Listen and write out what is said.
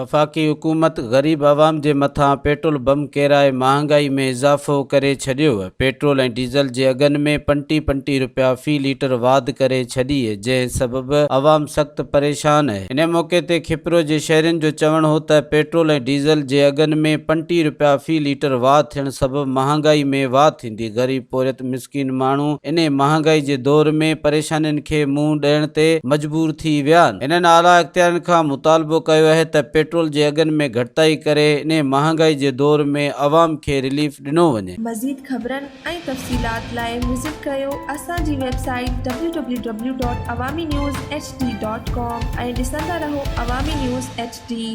وفاقي حڪومت غريب عوام جي مٿان پيٽرول بم ڪيرائي مهانگائي ۾ اضافو ڪري ڇڏيو، پيٽرول ۽ ڊيزل جي اگهن ۾ پنٽي پنٽي رپيا في ليٽر واڌ ڪري ڇڏي، جنهن سبب عوام سخت پريشان آهي. ان موقعي تي کپرو جي شهرين جو چوڻ هو ته پيٽرول ۽ ڊيزل جي اگهن ۾ پنٽي رپيا في ليٽر واڌ ٿيڻ سبب مهانگائي ۾ واڌ ٿيندي، غريب پورهيت مسڪين ماڻهو انهي مهانگائي جي دور ۾ پريشانين کي منهن ڏيڻ تي مجبور ٿي ويا آهن. هنن اعليٰ اختيارين کان مطالبو ڪيو آهي ته پيٽرول جي اگهن ۾ گهٽتائي ڪري انهي مهانگائي جي دور ۾ عوام کي رليف ڏنو وڃي. مزيد خبرن ۽ تفصيلات لاء وزٽ ڪريو اسان جي website W W W dot Awami news H D dot com ۽ ڏسندا رهو عوامي نيوز ايڇ ڊي.